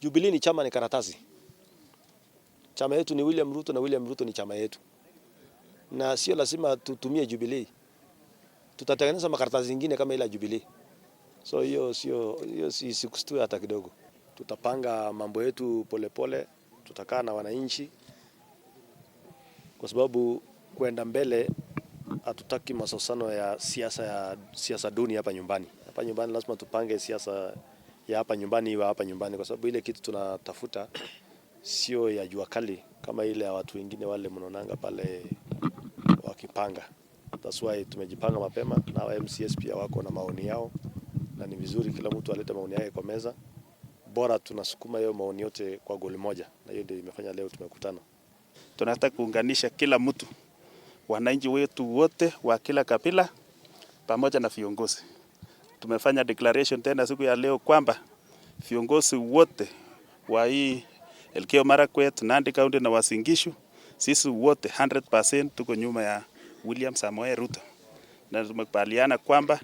Jubilee ni chama, ni karatasi. Chama yetu ni William Ruto na William Ruto ni chama yetu, na sio lazima tutumie Jubilee. Tutatengeneza makaratasi zingine kama ile ya Jubilee. So hiyo sio hiyo, si sikushtue hata kidogo. Tutapanga mambo yetu polepole, tutakaa na wananchi kwa sababu kwenda mbele hatutaki masosano ya siasa duni hapa nyumbani. Hapa nyumbani lazima tupange siasa ya hapa nyumbani iwe hapa nyumbani, kwa sababu ile kitu tunatafuta sio ya jua kali kama ile ya watu wengine wale mnaonanga pale wakipanga. That's why tumejipanga mapema na wa MCAs pia wako na maoni yao, na ni vizuri kila mtu alete maoni yake kwa meza. Bora tunasukuma hiyo maoni yote kwa goli moja, na hiyo ndio imefanya leo tumekutana. Tunataka kuunganisha kila mtu, wananchi wetu wote wa kila kabila pamoja na viongozi. Tumefanya declaration tena siku ya leo kwamba viongozi wote wa hii Elgeyo Marakwet, Nandi County na Uasin Gishu, sisi wote 100% tuko nyuma ya William Samoei Ruto, na tumekubaliana kwamba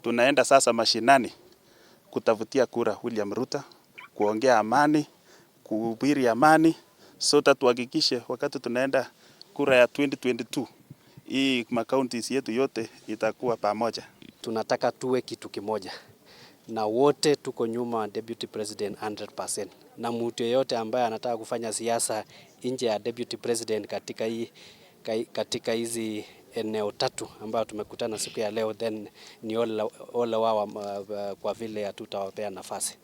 tunaenda sasa mashinani kutafutia kura William Ruto, kuongea amani, kuhubiri amani, so that tuhakikishe wakati tunaenda kura ya 2022 hii makaunti yetu yote itakuwa pamoja. Tunataka tuwe kitu kimoja na wote tuko nyuma Deputy President 100%, na mtu yeyote ambaye anataka kufanya siasa nje ya Deputy President katika hizi eneo tatu ambayo tumekutana siku ya leo, then ni ole wao, kwa vile hatutawapea nafasi.